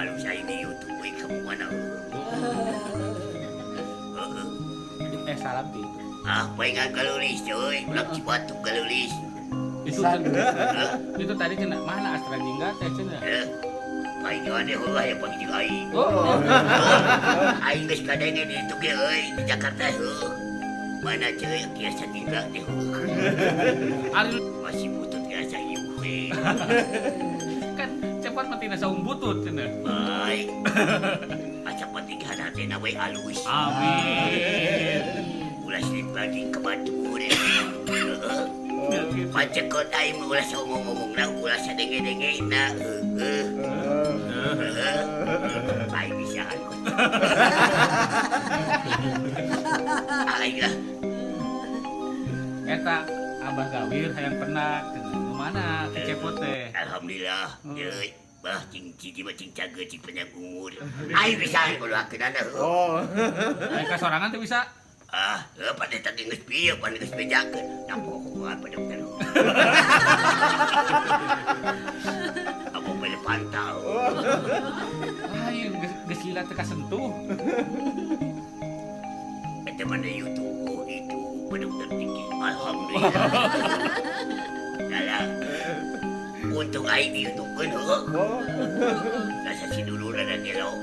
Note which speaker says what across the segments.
Speaker 1: Alus aing di YouTube we kamu mana.
Speaker 2: Eh salam ti.
Speaker 1: Ah, paingan galulis euy, ulah Cibatu galulis.
Speaker 2: Itu itu tadi cenah mana Astra Jingga teh cenah.
Speaker 1: Paingan deh heuh aya panggil aing.
Speaker 2: Oh.
Speaker 1: Aing geus kadenge di ditu ge euy di Jakarta heuh. Mana ceuy Ki Astra Jingga teh heuh.
Speaker 2: Ari
Speaker 1: masih butut biasa ieu we.
Speaker 2: Kan cepat mah tina saung butut cenah.
Speaker 1: Baik. Asa penting hatena we alus.
Speaker 2: Amin.
Speaker 1: Ulah slip lagi ke batur. Heeh. Pacekot aing mah ulah saomong-omongna, ulah sadenge-dengena. Heuh. Aing bisaan. Aing lah.
Speaker 2: Eta Abah Gawir hayang pernah nu mana Ki Cepot teh.
Speaker 1: Alhamdulillah. Deui. Bah cing ciji mah cing cager cing panjang umur. Aing bisa ngoluakeunana heuh.
Speaker 3: Oh.
Speaker 2: Aing ka sorangan teh bisa.
Speaker 1: Ah, pada tadi geus pieu, pada geus bejakeun. Nah, pokoknya apa dokter. Apa pada pantau.
Speaker 2: Lain geus lila teh kasentuh.
Speaker 1: Eta mana YouTube, oh itu pada dokter tinggi. Alhamdulillah. Salah. Untung aing di YouTube-keun heuh. Rasa si dulur ada gelo.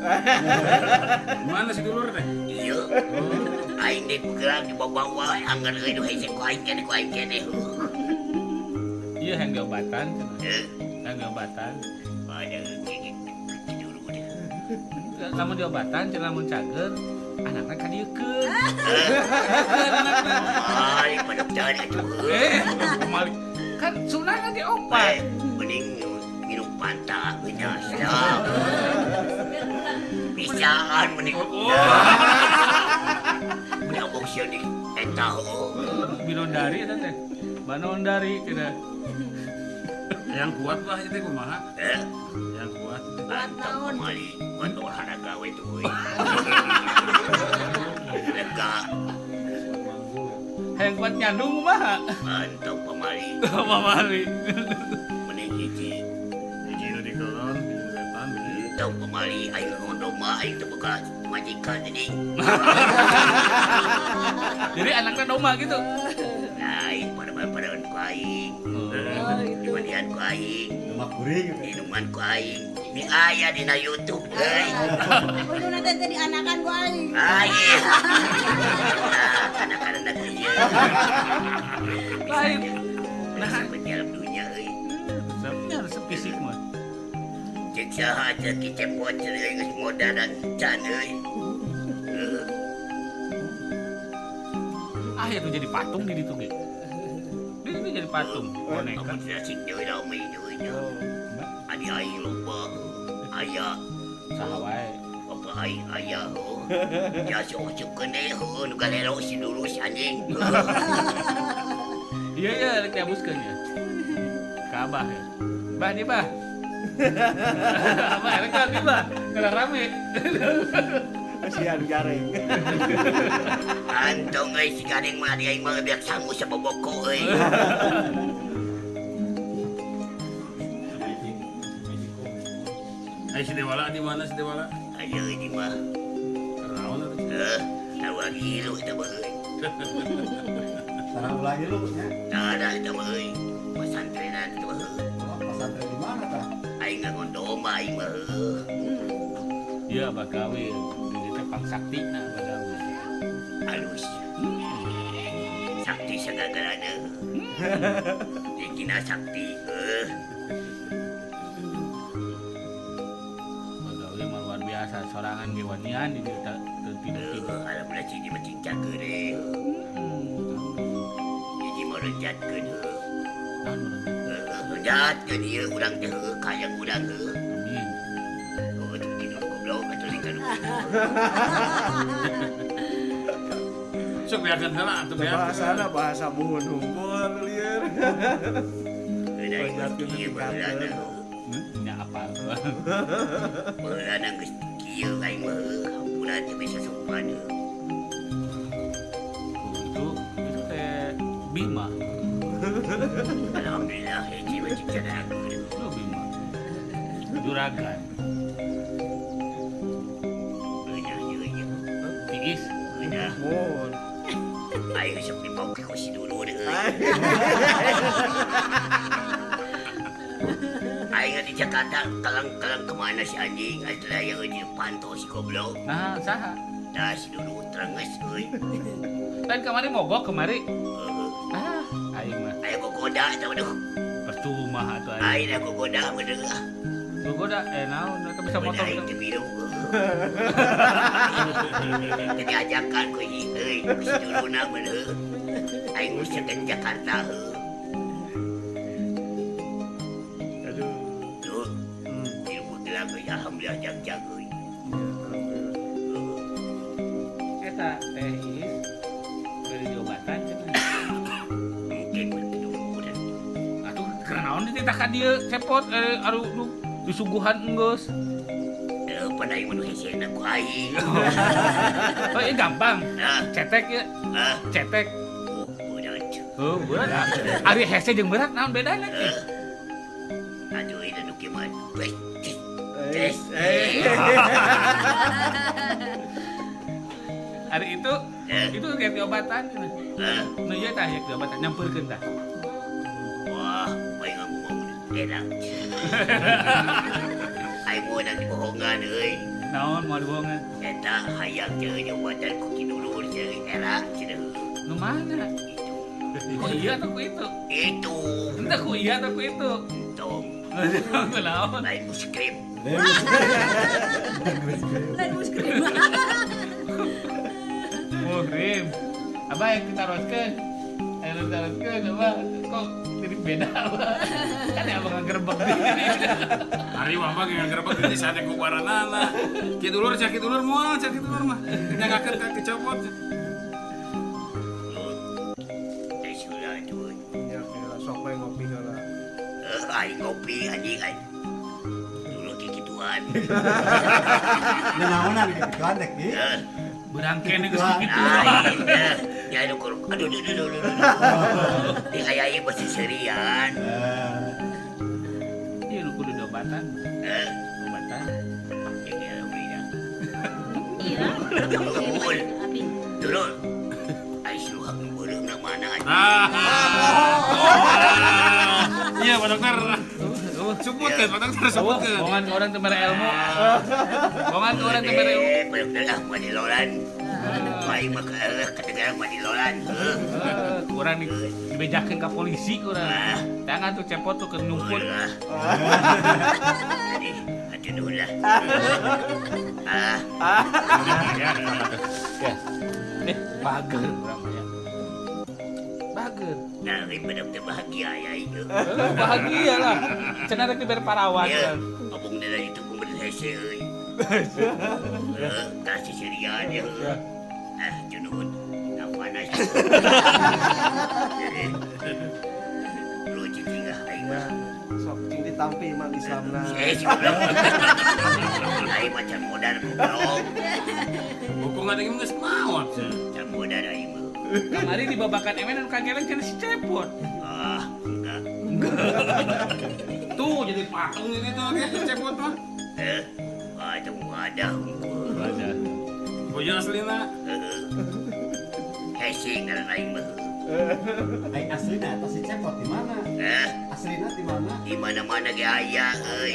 Speaker 4: Mana si dulur teh?
Speaker 1: Iya. Aing deh bergerak di bawah-bawah, anggar euy nu hese ku aing keneh ku aing keneh.
Speaker 2: Iya yang diobatan cenah. Yang diobatan.
Speaker 1: Ada si dulur teh.
Speaker 2: Lamun diobatan cenah lamun cager anakna ka dieukeun.
Speaker 1: Malik pada dokter atuh.
Speaker 2: Malik kan sunah kan diobat.
Speaker 1: Mending minum panta nya siap. Bisaan mending. Mending abong sieun di eta heuh.
Speaker 2: Binondari eta teh. Banondari cenah.
Speaker 4: Yang kuat lah itu kumaha? Yang kuat.
Speaker 1: Mantap pamali, kuat olahraga we tuh euy. Lega.
Speaker 2: Yang kuat nyandung kumaha?
Speaker 1: Mantap pamali.
Speaker 2: Pamali.
Speaker 1: Mending hiji.
Speaker 4: Hiji nu dikelon, hiji wetan.
Speaker 1: Entong pamali aing ngondoma aing teu boga majikan ini.
Speaker 2: Jadi anaknya domba gitu.
Speaker 1: Lain pada-pada ku aing. Dimandian ku aing.
Speaker 3: Domba kuring.
Speaker 1: Minuman ku aing. Ini aya dina YouTube euy.
Speaker 5: Kudu teh teh dianakan ku aing.
Speaker 1: Aing. Anak-anak ieu.
Speaker 2: Lain.
Speaker 1: Nah, sampai dalam dunia euy.
Speaker 2: Resepnya resep fisik mah.
Speaker 1: Cek saha cek Ki Cepot euy geus modal can euy.
Speaker 2: Ah itu jadi patung di ditu ge. Di ditu jadi patung boneka.
Speaker 1: Aku tidak sing deui rame deui nya. Adi aing loba. Aya
Speaker 2: saha wae.
Speaker 1: Bapa aing aya heuh. Jasa osupkeun deui heuh nu galelo si lurus anjing.
Speaker 2: Iya iya rek diabuskeun ya. Ka Abah ya. Bah di bah. Abah rek di bah. Kana rame.
Speaker 3: Kasihan gareng.
Speaker 1: Antong euy si gareng mah di aing mah biak sangu saboboko euy.
Speaker 4: Ai si Dewala di mana si Dewala?
Speaker 1: Aya di mah.
Speaker 4: Naon atuh?
Speaker 1: Heuh, tahu lagi lu eta mah euy.
Speaker 3: Tarang ulah ngilu nya.
Speaker 1: Tara eta mah euy. Pasantrenan eta mah heuh.
Speaker 3: Pasantren di mana tah?
Speaker 1: Aing ngangon domba aing mah heuh.
Speaker 2: Iya Abah Gawir. Di teh pangsaktina Abah Gawir.
Speaker 1: Alus. Sakti sagagalana. Dikina sakti heuh.
Speaker 2: Abah Gawir mah luar biasa sorangan ge wanian di dieu teu tidur-tidur.
Speaker 1: Alhamdulillah ciji mah cing cager heuh. Hiji mah renjatkeun heuh.
Speaker 2: Naon nu renjat?
Speaker 1: Renjatkeun ieu urang teh heuh kayang urang heuh.
Speaker 2: Amin.
Speaker 1: Oh, tidur goblok atuh lingkar.
Speaker 4: Sok biarkan heula atuh biarkan.
Speaker 3: Bahasana bahasa buhun hungkul lieur.
Speaker 1: Renjatkeun ieu baheulana.
Speaker 2: Nya apal.
Speaker 1: Baheulana geus kieu aing mah heuh. Hampura teh bisa sopan heuh.
Speaker 2: Itu teh Bima.
Speaker 1: Alhamdulillah hiji mah cing cadakeun.
Speaker 2: Lu Bima. Juragan.
Speaker 3: Mun.
Speaker 1: Aing sok dipauk ku si dulur euy. Aing di Jakarta kalang-kalang kemana si anjing atuh aya di panto si goblok.
Speaker 2: Nah, saha?
Speaker 1: Tah si dulur terenges euy.
Speaker 2: Lain kamari mogok kemari.
Speaker 1: Heeh.
Speaker 2: Ah, aing mah
Speaker 1: Aya gogoda tah aduh.
Speaker 2: percuma atuh aing.
Speaker 1: Aing dah gogoda mah deui.
Speaker 2: Gogoda naon eta bisa motor.
Speaker 1: Aing teu biru. Tadi ajakan ku ieu euy, si dulurna mah deui. Aing geus ke Jakarta heuh.
Speaker 3: Aduh.
Speaker 1: Tuh, ilmu gelang euy, alhamdulillah jag-jag euy.
Speaker 2: Eta teh is bari diobatan cenah.
Speaker 1: Mungkin kedulur.
Speaker 2: Atuh keur naon dititah ka dieu cepot aduh disuguhan enggeus.
Speaker 1: Pada aing mah nu hesena ku aing.
Speaker 2: Oh, ieu gampang.
Speaker 1: Hah?
Speaker 2: Cetek ya,
Speaker 1: Hah?
Speaker 2: cetek.
Speaker 1: Oh, berat.
Speaker 2: Oh, berat. Ari hese jeung berat naon bedana teh?
Speaker 1: Aduh, ini nu kieu mah. Weh,
Speaker 3: Eh,
Speaker 2: Ari itu itu kayak diobatan cenah.
Speaker 1: Hah?
Speaker 2: Nu ieu tah yek diobatan nyampeurkeun tah.
Speaker 1: Wah, aing ngomong enak. Aing mau nang dibohongan euy.
Speaker 2: Naon moal dibohongan?
Speaker 1: Eta hayang teh diobatan ku ki dulur teh era cenah.
Speaker 2: Nu mana?
Speaker 1: Itu.
Speaker 2: Ku iya atau ku itu?
Speaker 1: Itu.
Speaker 2: Entah ku iya atau ku itu.
Speaker 1: Entong.
Speaker 2: Ku naon?
Speaker 1: Lain muskrim.
Speaker 5: Lain muskrim.
Speaker 2: Muhrim. Abah yang kita teruskeun. Ayo teruskeun abah kok jadi beda abah. Kan ya abah ngegerbek di.
Speaker 4: Ari wah mah ngegerbek di sate kubaranana. Ki dulur cak ki dulur moal cak ki dulur mah. Nyanggakeun ka kecopot.
Speaker 1: Teh sudah tuh.
Speaker 3: Ya kira sok we ngopi heula.
Speaker 1: Aing ngopi anjing aing. Dulu kikituan.
Speaker 6: Nanaonan gituan dek ki.
Speaker 2: Berang kene geus kitu.
Speaker 1: Aing ya aduh aduh aduh aduh aduh. Di aya ieu besi serian.
Speaker 2: Ieu nu kudu diobatan. Obatan.
Speaker 1: Ini alhamdulillah.
Speaker 5: Iya.
Speaker 1: Dulur.
Speaker 5: Abi.
Speaker 1: Dulur. Aing suruh nu beureumna mana anjing.
Speaker 4: Iya, Pak Dokter. Sebutkeun, Pak Dokter, sebutkeun.
Speaker 2: Bohongan ke orang teu mere ilmu. Bohongan ke orang teu mere ilmu.
Speaker 1: Pak Dokter ah madilolan. Aing mah ketegaran madilolan.
Speaker 2: Kurang dibejakeun ka polisi kurang. Jangan tuh cepot tuh keur nyumput.
Speaker 1: Tadi atuh nuhun lah. Ah.
Speaker 2: Ya. Bager urang mah ya. Bager.
Speaker 1: Nah, ini Pak Dokter bahagia ya itu.
Speaker 2: Bahagia lah. Cenah rek dibere parawan.
Speaker 1: Ya, abung dela itu pun berhese euy. Kasih serian ya. Ah, junun. Nah, panas. Lu cicing ah aing mah.
Speaker 3: Sok cing ditampi iman Islamna.
Speaker 1: Si goblok. Aing mah can modar goblok.
Speaker 4: Hukum ada yang geus maot.
Speaker 1: Can modar aing mah.
Speaker 2: Kamari di babakan emen anu kageleng cenah si cepot.
Speaker 1: Ah, enggak.
Speaker 4: Tuh jadi patung ini tuh kayak cepot mah.
Speaker 1: Ah, itu wadah unggul.
Speaker 2: Wadah.
Speaker 4: Bojo aslina.
Speaker 1: Hese ngaran aing mah.
Speaker 6: Aing aslina eta si cepot di mana? Aslina di mana?
Speaker 1: Di mana-mana ge aya euy.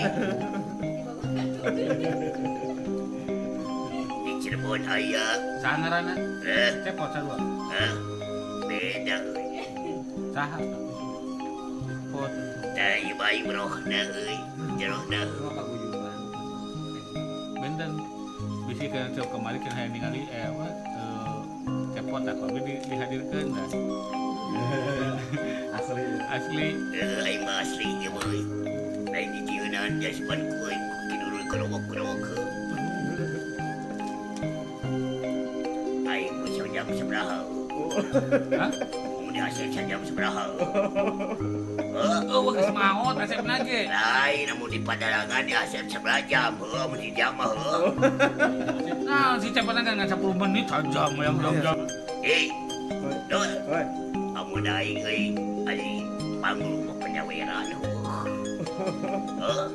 Speaker 1: Di Cirebon aya.
Speaker 2: Saha ngaranna? Cepot sarua.
Speaker 1: Beda euy.
Speaker 2: Saha? Cepot.
Speaker 1: Tah ieu aing rohna euy. Jerohna.
Speaker 2: Benten. Bisi kana cok kemari kana hayang ningali apa cepot tah abi dihadirkeun dah.
Speaker 6: Asli.
Speaker 2: Asli.
Speaker 1: Aing mah asli ieu mah euy. Lain dijieunaan jasipan ku euy kidulur kelowok-kelowok. Aing mah jam sabaraha.
Speaker 2: Hah?
Speaker 1: Mun dihasil jam sabaraha.
Speaker 2: Oh, geus maot asepna ge.
Speaker 1: Lain namun di padalangan dihasil sabaraha jam heuh mun di jam mah heuh.
Speaker 2: Nah, si cepotna kan ngan 10 menit sajam yang jam-jam.
Speaker 1: Eh. Dul.
Speaker 3: Oi.
Speaker 1: Amun aing euy ari panggung penyaweran heuh. Heuh.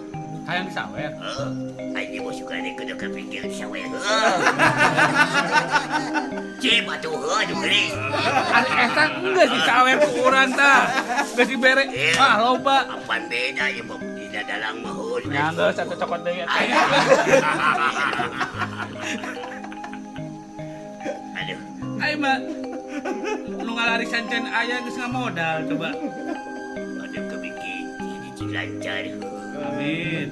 Speaker 2: Hayang Hayang disawer.
Speaker 1: Heeh. Aing bos suka deh kudu kapikir disawer. Cip atuh heuh aduh geulis.
Speaker 2: Eta geus disawer ku urang tah. Geus dibere. Ah loba.
Speaker 1: Apaan beda ya Bob di dalang mah heuh.
Speaker 2: Nya geus atuh cokot deui eta.
Speaker 1: Aduh.
Speaker 2: Aing mah nu ngalarisan can aya geus ngamodal coba.
Speaker 1: Aduh kebiki hiji cing lancar.
Speaker 2: Amin.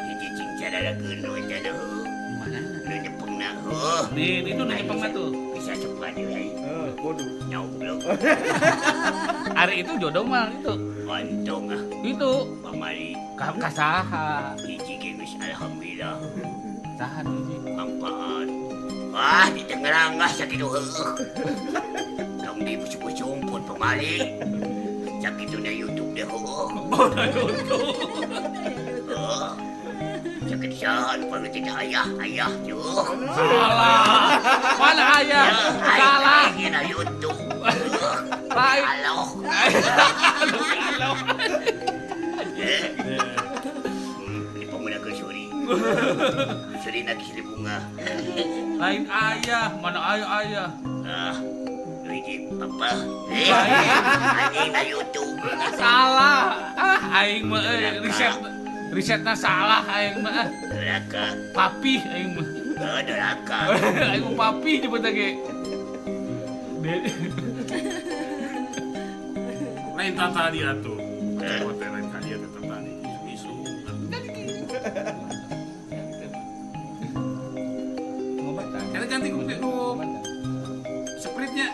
Speaker 1: Hiji cing cadarakeun nu eta heuh.
Speaker 2: Mana?
Speaker 1: Nu nyepengna heuh.
Speaker 2: Amin, itu nu nyepengna tuh.
Speaker 1: Bisa sepan deui aing.
Speaker 3: Eh, bodoh.
Speaker 1: Nyoblok.
Speaker 2: Ari itu jodoh mah itu.
Speaker 1: Ontong ah.
Speaker 2: Itu
Speaker 1: Pamali
Speaker 2: ka kasaha.
Speaker 1: hiji ge geus alhamdulillah.
Speaker 2: Saha nu hiji?
Speaker 1: Manfaat. Wah, di Tangerang ah sakitu heuh. Tong di pucuk-pucumput pamali. Sakitu na YouTube deh heuh.
Speaker 2: Oh, na YouTube.
Speaker 1: Heuh. Sakit saha nu panggil teh ayah, ayah tuh.
Speaker 2: Salah. Mana ayah? Salah.
Speaker 1: Aing na YouTube.
Speaker 2: Lain.
Speaker 1: Aloh.
Speaker 2: Aduh,
Speaker 1: Eh. Ini pemuda ke suri. Suri nak sili bunga.
Speaker 2: Lain ayah, mana ayah ayah.
Speaker 1: Ah, hiji papa. Eh, anjing na YouTube.
Speaker 2: Salah. Ah, aing mah euy risetna salah aing mah. Ah.
Speaker 1: Neraka.
Speaker 2: Papi aing mah.
Speaker 1: Oh, neraka.
Speaker 2: Aing mah papi nyebut lagi.
Speaker 4: Lain tata dia tuh. Cepot teh lain ka dia teh tadi. Isu.
Speaker 2: Ngobatan.
Speaker 4: Karena ganti ku Sprite-nya.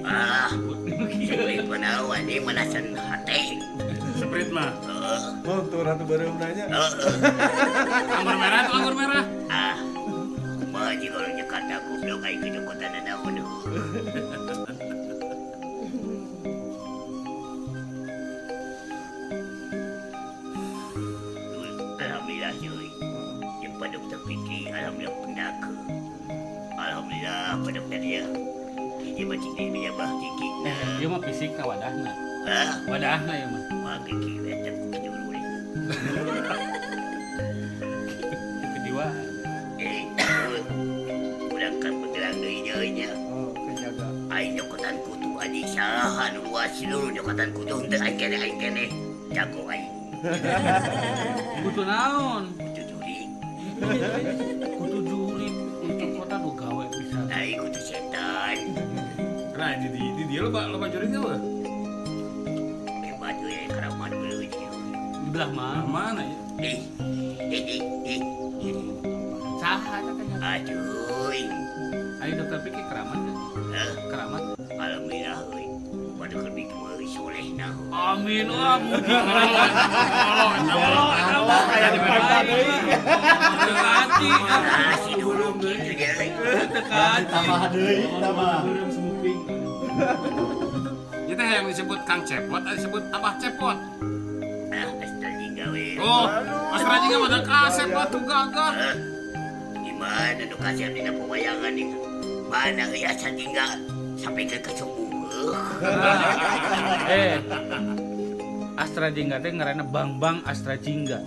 Speaker 1: Ah, Sprite mana ini manasan hati.
Speaker 4: Sprite mah.
Speaker 1: Heeh.
Speaker 3: Oh, tuh ratu baru nanya.
Speaker 1: Heeh.
Speaker 4: Anggur merah tuh anggur merah.
Speaker 1: Ah, kumaha jeung orang Jakarta goblok aing ke kota nanaon. Alhamdulillah cuy. Yang pada terfikir alhamdulillah pendaka. Alhamdulillah pada dia. Hiji mah cik dia bah kiki.
Speaker 2: Ieu mah fisik ka wadahna.
Speaker 1: Hah?
Speaker 2: Wadahna ieu mah.
Speaker 1: Wah kiki eta ku dulu.
Speaker 2: Kejiwaan.
Speaker 1: Eh, urang kan bergelang deui deui nya.
Speaker 3: Oh, kejaga.
Speaker 1: Aing nyokotan kutu anjing saha nu luas seluruh nyokotan kutu henteu aing keneh aing keneh. Jago aing.
Speaker 2: Kutu naon?
Speaker 1: Kutu jurik.
Speaker 2: Kutu jurik untuk kota nu gawe bisa.
Speaker 1: Aing kutu setan.
Speaker 4: Nah, di dia loba jurik teh eueuh.
Speaker 1: Hebat euy keramat beuleut ieu.
Speaker 2: Di belah mana?
Speaker 4: Mana ya?
Speaker 1: Eh, eh, eh, eh.
Speaker 2: Saha eta teh?
Speaker 1: Aduh.
Speaker 2: Ayo dokter pikir keramat teh.
Speaker 1: Hah?
Speaker 2: Keramat.
Speaker 1: Alhamdulillah euy. Pada keur bikin mah euy soleh nah.
Speaker 2: Amin wah muji keramat. Allah
Speaker 3: Kayak di pantai deui.
Speaker 2: Teu kaci.
Speaker 1: Ah, si dulu kitu dia euy.
Speaker 2: Teu kaci.
Speaker 6: Tambah deui, tambah.
Speaker 4: Itu yang disebut Kang Cepot, ada disebut Abah Cepot.
Speaker 1: Ah, astagfirullah gawe.
Speaker 4: Oh, Astra juga pada kasep batu gagah.
Speaker 1: Hah? Gimana nu kasih dina pewayangan itu? Mana euy asa tinggal sampai ke kesubuh.
Speaker 2: Eh. Astra Jingga teh ngaranna Bang-Bang Astra Jingga.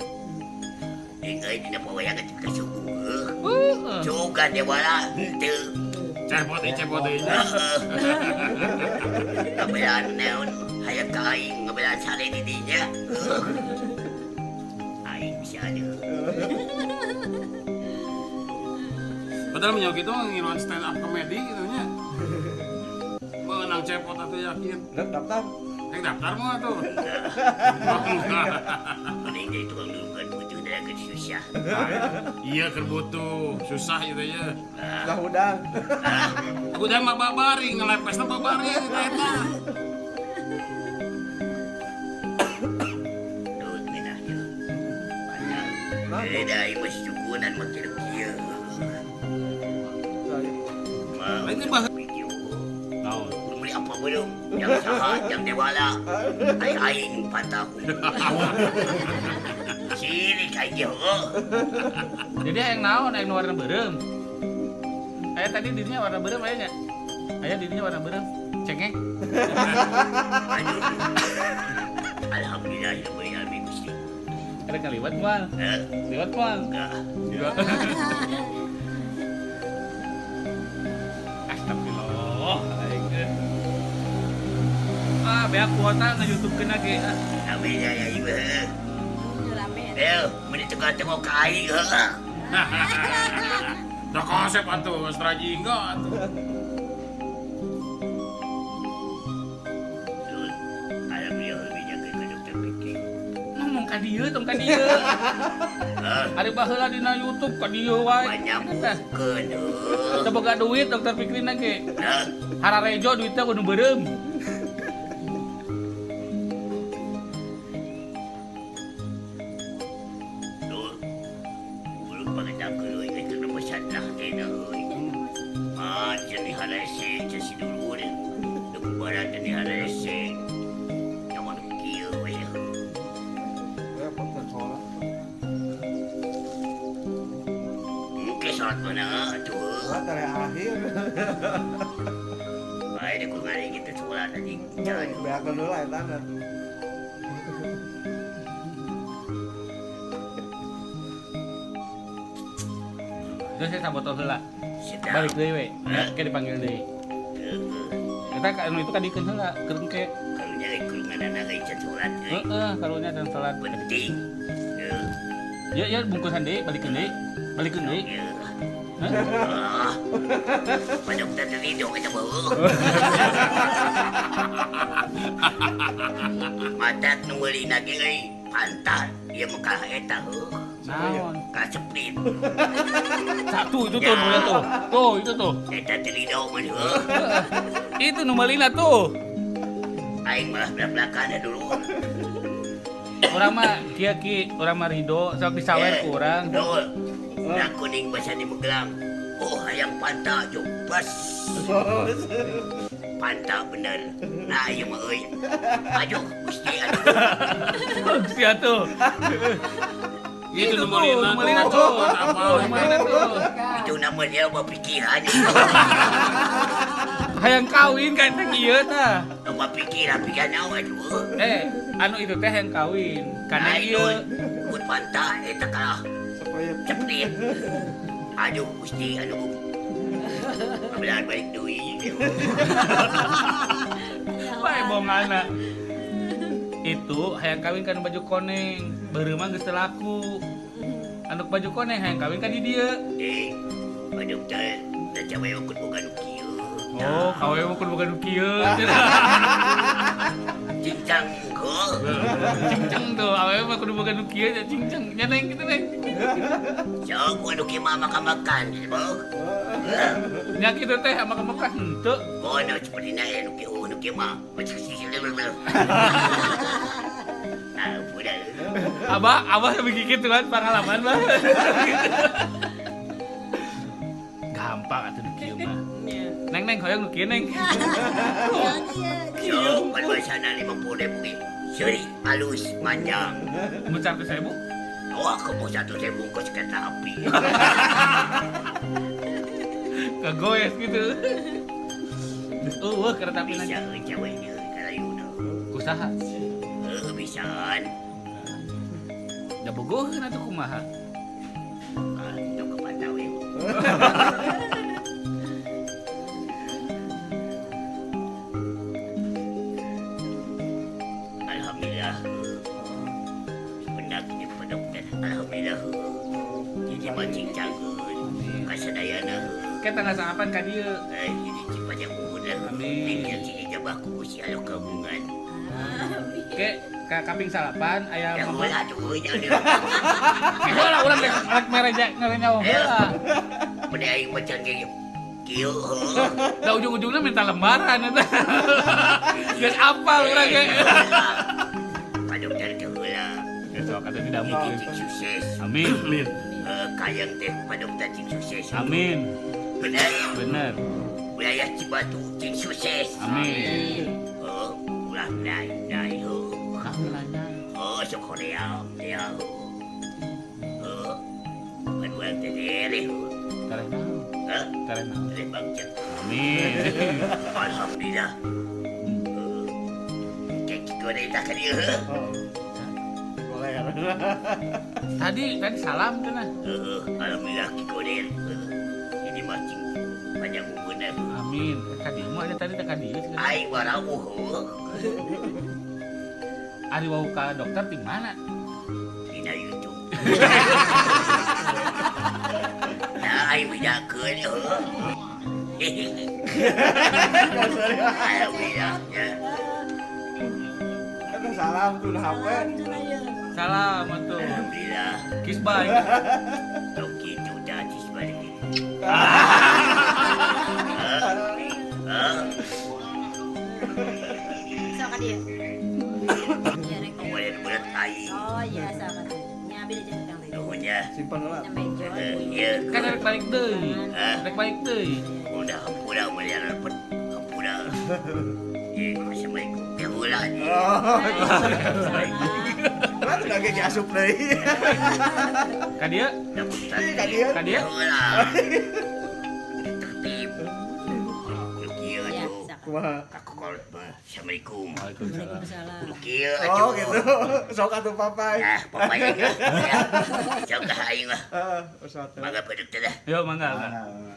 Speaker 1: Tinggal dina pewayangan sampai ke subuh.
Speaker 2: Heeh.
Speaker 1: Juga dewala henteu.
Speaker 4: Cepot, cepot deui.
Speaker 1: Heeh. Ngabelaan naon hayang ka aing ngabelaan sare di dinya. Aing bisa ada.
Speaker 4: Padahal menyok itu ngiluan stand up comedy gitu nya. Menang cepot atuh yakin.
Speaker 3: Udah daftar.
Speaker 4: Rek daftar mah atuh. Oh, enggak.
Speaker 1: Mending jadi tukang dulukan butuh tenaga susah.
Speaker 4: Iya keur butuh, susah itu ya.
Speaker 3: Lah udah.
Speaker 4: Udah mah babari, ngelepesna babari eta eta.
Speaker 1: Duh, ngeunah ieu. Padahal beda ieu mah syukuran mah kieu kieu.
Speaker 3: Saya.
Speaker 4: Ini bah
Speaker 1: Video.
Speaker 2: Naon?
Speaker 1: Beli apa belum? Yang saha, yang dewala. Aing aing patah. Sirik aing ge heuh.
Speaker 2: Jadi hayang naon hayang nu warna beureum. Aya tadi dirinya warna beureum aya nya. Aya dirinya warna beureum. Cengek.
Speaker 1: Aduh. Alhamdulillah ya alamin Gusti.
Speaker 2: Ada kaliwat moal. Liwat moal. Enggak. Astagfirullah. Ah, beak kuota nge-YouTube-keun ge.
Speaker 1: Amin ya ya ieu.
Speaker 5: Rame.
Speaker 1: Eh, mun tengah-tengah ka aing heuh.
Speaker 4: Dah konsep atuh, geus rajingga atuh.
Speaker 1: Alhamdulillah dijaga ka dokter Fikri.
Speaker 2: Ngomong ka dieu tong ka dieu. Ari baheula dina YouTube ka dieu wae.
Speaker 1: Nyambungkeun heuh.
Speaker 2: Teu boga duit dokter Fikri na ge. Hararejo duitna kudu beureum. Terus saya sabotol heula. Balik deui we. Ke dipanggil deui. Eta ka anu itu ka dikeun heula, keur engke.
Speaker 1: Karunya euy kurunganana euy can salat euy.
Speaker 2: Heeh, karunya can salat.
Speaker 1: Penting.
Speaker 2: Ya ya bungkusan deui, balikeun deui. Balikeun deui.
Speaker 1: Hah? Pak dokter ridho kita beuh. Matak nu meulina ge euy, pantat ieu mah kalah eta heuh.
Speaker 2: Naon?
Speaker 1: Kasepit.
Speaker 2: Satu itu tuh nulia tuh. Tuh itu tuh.
Speaker 1: Eta teh ridho mah heuh.
Speaker 2: Itu nu meulina tuh.
Speaker 1: Aing malah belak-belakan dulu.
Speaker 2: Urang mah kieu ki, urang mah ridho sok disawer ku urang.
Speaker 1: Nah kuning basa di Magelang. Oh hayang panta jombas. Panta bener. Nah ieu mah euy. Aduh Gusti aduh.
Speaker 2: Gusti atuh.
Speaker 4: Itu nu meulina tuh.
Speaker 1: Itu nama dia apa pikiran.
Speaker 2: Hayang kawin kan teh ieu tah.
Speaker 1: Apa pikiran pikiran naon aduh.
Speaker 2: Anu itu teh hayang kawin. Kana ieu
Speaker 1: mun panta eta kalah. Cepet. Aduh Gusti aduh. Belan balik deui.
Speaker 2: Bae bongana. Itu hayang kawin kan baju koneng, beureum mah geus teu laku. Anu baju koneng hayang kawin ka di dieu.
Speaker 1: Pak dokter, teh cawe kudu boga nu kieu.
Speaker 2: Oh, kawe mah kudu boga nu kieu.
Speaker 1: Cincang heuh.
Speaker 2: Cincang tuh, awewe mah kudu boga nu kieu cincang. Nya neng kitu neng.
Speaker 1: Sok anu kieu mah makan-makan beuh.
Speaker 2: Nya kitu teh makan-makan henteu.
Speaker 1: Oh, no seperti na anu kieu nu kieu mah. Ah, udah.
Speaker 2: Abah abah begitu kan pengalaman bah. Gampang atuh nu kieu mah. Neng neng hoyong nu kieu neng.
Speaker 1: Sok pan basana 50.000 ge. Seuri halus panjang.
Speaker 2: Mun 100.000?
Speaker 1: Oh, aku mau 100.000 kos kereta api.
Speaker 2: Kegoes gitu. Eueuh kereta api
Speaker 1: bisa euy cawe ieu karayuna.
Speaker 2: Kusaha?
Speaker 1: Heuh bisaan.
Speaker 2: Da bogoheun atuh kumaha?
Speaker 1: Ah, tong kepantau we. Alhamdulillah. Pendak di Pak Dokter. Alhamdulillah. Jadi mancing cangkeun. Kasadayana.
Speaker 2: Ke tanggal salapan ka dieu.
Speaker 1: Jadi cing panjang umur lah.
Speaker 2: Amin.
Speaker 1: Tinggal cing ijabah ku Gusti Allah kabungan.
Speaker 2: Ke ka kaping salapan aya
Speaker 1: Ya
Speaker 2: mama.
Speaker 1: heula atuh euy nya.
Speaker 2: Heula urang rek rek mereja nyawa heula.
Speaker 1: Bade aing macan ge kieu heuh.
Speaker 2: Da ujung-ujungnya minta lembaran eta. Geus apal urang ge.
Speaker 1: Pak Dokter teh heula.
Speaker 2: Besok kata tidak mungkin.
Speaker 1: Cing sukses.
Speaker 2: Amin.
Speaker 4: Amin.
Speaker 1: Kayang teh Pak Dokter cing sukses.
Speaker 2: Amin.
Speaker 1: Bener.
Speaker 2: Bener.
Speaker 1: Wilayah Cibatu cing sukses.
Speaker 2: Amin.
Speaker 1: Oh, ulah dai dai heuh. Oh, sok Korea dia. Oh. Pan urang teh tereh.
Speaker 2: Tereh naon?
Speaker 1: Hah?
Speaker 2: Tereh naon?
Speaker 1: Tereh bangsa.
Speaker 2: Amin.
Speaker 1: Alhamdulillah. Kek goreng tak ka dieu.
Speaker 3: Boleh. Koder.
Speaker 2: Tadi tadi salam cenah.
Speaker 1: Heeh, alhamdulillah Ki Koder. Ini mah cing panjang umurna.
Speaker 2: Amin. Ka dieu mah ada tadi teh ka dieu cenah.
Speaker 1: Aing warauh heuh.
Speaker 2: Ari wau ka dokter di mana?
Speaker 1: Dina YouTube. Nah, aing bejakeun heuh. Alhamdulillah ya.
Speaker 3: Kan salam tuh udah HP.
Speaker 5: Salam cenah ieu.
Speaker 2: Salam atuh.
Speaker 1: Alhamdulillah.
Speaker 2: Kiss bye.
Speaker 1: Tong kitu tah cis balik.
Speaker 5: Sok ka dieu. Iya rek.
Speaker 1: Kemudian berat aing.
Speaker 5: Oh iya sama tuh. Nya abi jeung kang teh.
Speaker 1: Nuhun ya.
Speaker 3: Simpan lah.
Speaker 5: Nya mejo.
Speaker 1: Iya.
Speaker 2: Kan rek balik deui.
Speaker 1: Hah?
Speaker 2: Rek balik deui.
Speaker 1: Udah hampura melihat repet hampura. Eh, assalamualaikum. Ya heula.
Speaker 3: Oh,
Speaker 5: Waalaikumsalam.
Speaker 3: kan udah ge asup deui.
Speaker 2: Ka dieu?
Speaker 3: Ih, ka dieu.
Speaker 2: Ka dieu?
Speaker 1: Heula. Tertib. Kudu kieu
Speaker 5: Iya,
Speaker 1: atuh.
Speaker 5: sok.
Speaker 3: Kumaha?
Speaker 1: Ka kolot mah. Assalamualaikum.
Speaker 2: Waalaikumsalam.
Speaker 5: Waalaikumsalam.
Speaker 1: Kudu kieu
Speaker 3: Oh,
Speaker 1: atuh.
Speaker 3: gitu. Sok atuh papai.
Speaker 1: Ah, papai aing lah. Ya. Sok ah aing lah.
Speaker 3: Heeh, usah tuh.
Speaker 1: Mangga ka dokter dah.
Speaker 2: Yo mangga. Mangga.
Speaker 6: Ah.